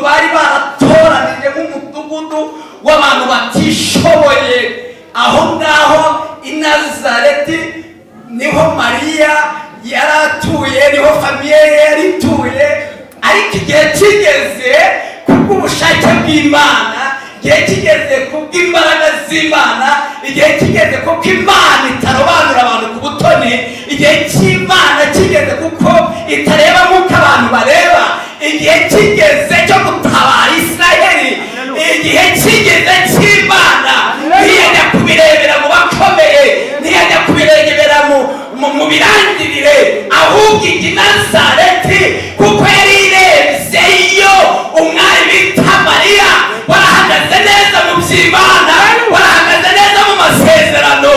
Bari baratoranije nk'umudugudu w'abantu batishoboye. Aho ngaho i Nazareti niho Mariya yari atuye, niho famille ye yari ituye. Ariko igihe kigeze kubw'ubushake bw'Imana, igihe kigeze kubw'imbaraga z'Imana, igihe kigeze kuko Imana itarobanura abantu ku butoni, igihe cy'Imana kigeze kuko itareba nk'uko abantu bareba, igihe kigeze cyo gutabara Isirayeli, igihe kigeze cy'Imana ntiyajya kubirebera mu bakomeye, ntiyajya kubirebera mu birangirire, ahubwo ijya i Nazareti kuko yari irebyeyo umwari bita Mariya warahagaze neza mu by'Imana, warahagaze neza mu masezerano.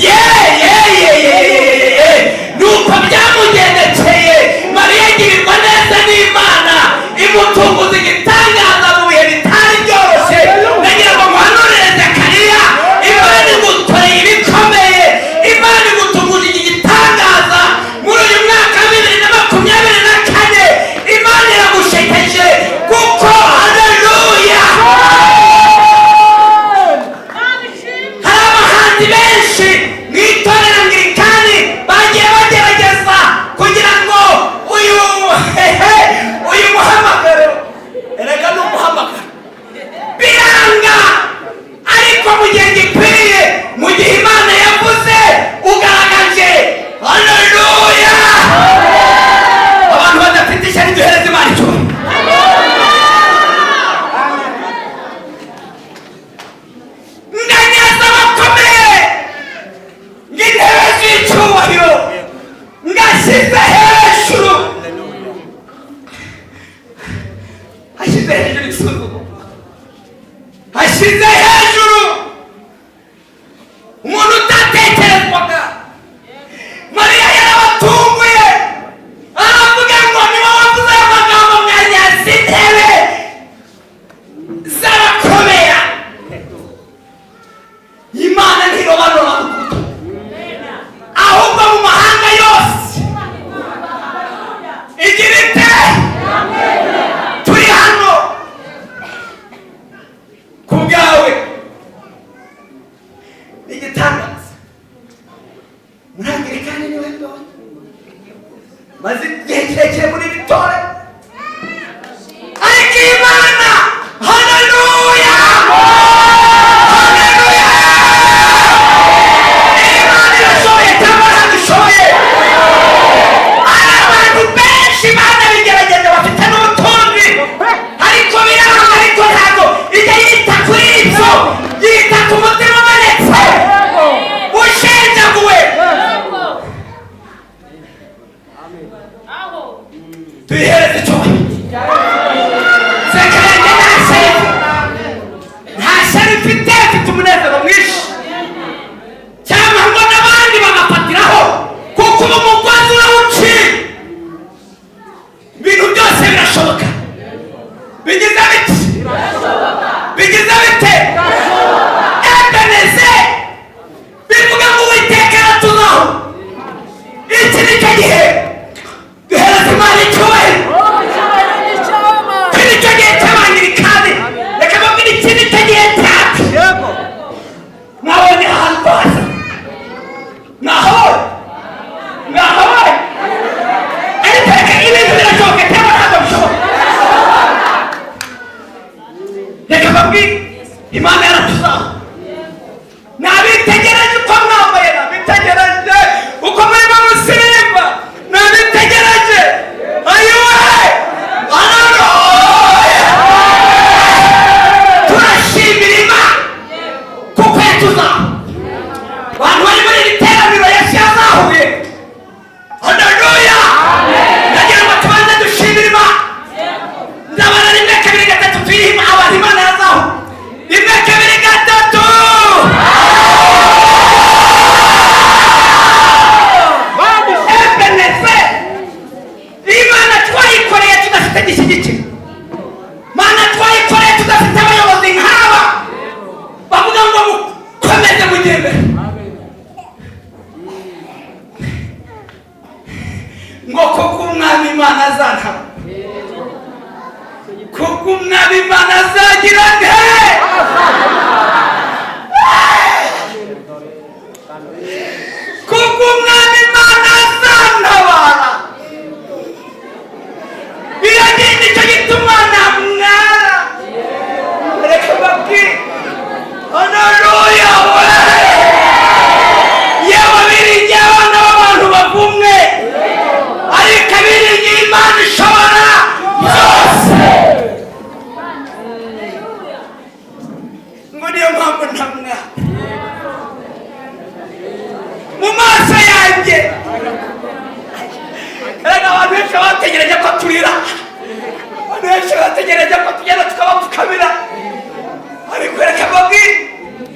Ye ye ye ye ye, nuko byamugendekeye. Mariya agirirwa neza n'Imana, imutunguza igitangaza mu bihe bitari byoroshye. Ndagira ngo muhanurire Zakariya, Imana igukoreye ibikomeye, Imana igutunguje igitangaza muri uyu mwaka wa 2024. Imana iragushekeje kuko haleluya. Hari abahanzi benshi mu itorero Anglikani bagiye bagerageza kugira ngo uyu muhamagaro, erega ni umuhamagaro, biranga. Ariko mu gihe gikwiye, mu gihe Imana yavuze, ugaragaje haleluya. Abantu badafite ishyari duhereze Imana icyubahiro. Nganyaza abakomeye ng'intebe z'icyubahiro ngashyize hejuru, ashyize hejuru isuzugurwa, ashyize hejuru umuntu utatekerezwaga. Mariya yarabatunguye, aravuga ngo niwe wavuze ayo magambo, nganyaza intebe z'abakomeye. Imana ntirobanura abantu ku butoni, ahubwo mu mahanga yose igira ite? Turi hano ku bwawe. Ni igitangaza. Muri Anglikani niwe mbonye maze igihe kirekire muri iri torero, ariko Imana haleluya, haleluya, Imana irashoboye cyangwa ntabwo ishoboye. Hari abantu benshi banabigerageje bafite n'ubutunzi, ariko biranga, ariko ntabwo ijya yita kuri ibyo, yita ku mutima umenetse ushenjaguwe. Tuyihereze icyubahiro. Zakariya nta shyari, nta shyari mfite, mfite umunezero mwinshi, cyangwa ngo n'abandi bagafatiraho, kuko ubu umugozi urawuciye, ibintu byose birashoboka. Bigize bite? Bigize bite? Ebeneze bivuga ngo Uwiteka aratuzaho. Iki ni cyo gihe duhereze Imana icyubahiro. Iki ni cyo gihe cy'Abangirikani. Reka mbabwire, iki ni cyo gihe cyacu. Mwabonye ahantu hasa, mwahabonye, mwahabonye. Ariko reka, ibintu birashoboka cyangwa ntabwo bishoboka? Reka mbabwire, Imana yaratuzaho. Nabitegereje uko mwambaye, nabitegereje uko murimo musirimba, nabitegereje. Ayiwe, haleluya. Turashimira Imana kuko yatuzaho. Abantu bari muri iri teraniro Yesu yazahuye. Haleluya. Ndagira ngo tubanze dushimire Imana. Ndabara 1 2 3 tuyihima abantu Imana yazahuye. 1 2 3. Ebeneze, Imana twayikoreye tudafite gishyigikira, Mana twayikoreye tudafite abayobozi nk'aba bavuga ngo mukomeze mujye imbere, ngo koko Umwami Imana azantaba. Kuko umwami Imana azagira nte? Kuko umwami Imana azantabara. Iyo nicyo gituma ntamwara. Reka mbabwire, haleluya we! Yewe biringiye abana b'abantu bavumwe, ariko abiringiye Imana ishobora byose. Ngo niyo mpamvu ntamwara. Mu maso yanjye erega abantu benshi bategereje ko turira, abantu benshi bategereje ko tugenda tukabapfukamira, ariko reka mbabwire,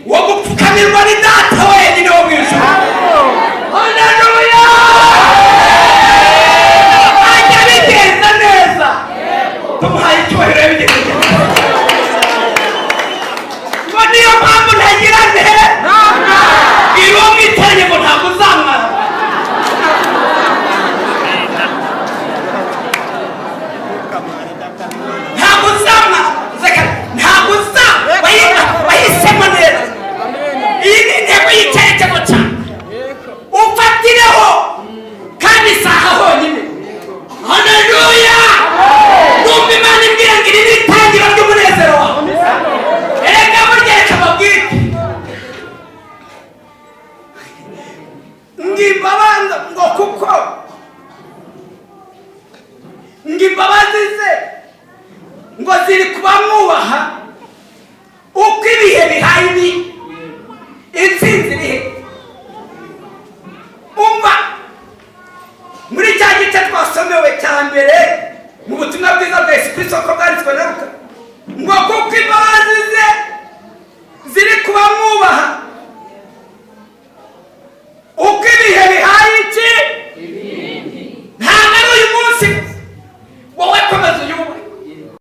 uwo gupfukamirwa ni Data wenyine wo mu ijuru. Haleluya! Ajya abigenza neza, tumuhaye icyubahiro yabigenza neza. Ngo niyo mpamvu ntagira nte? Iyo mwiteranye ngo ntabwo uzamwara. Ntabwo uzamwara. Ntabwo uzamwara. Wahisemo neza. Iyi ni intego y'icyerekezo cyawe. Ufatireho kandi isaha honyine. Haleluya! Numva Imana imbwira ngo iri ni itangiriro ry'umunezero wawe. Erega burya reka mbabwire, ngimbabanza ngo kuko ngimbabazi ze ngo ziri kubamwubaha uko ibihe bihaye ibi, intsinzi irihe. Umva muri cya gice twasomewe cya mbere mu butumwa bwiza bwa Yesu Kristo ko bwanditswe na Luka, ngo kuko imbabazi ze ziri kubamwubaha uko ibihe bihaye iki. Ntabwo ari uyu munsi,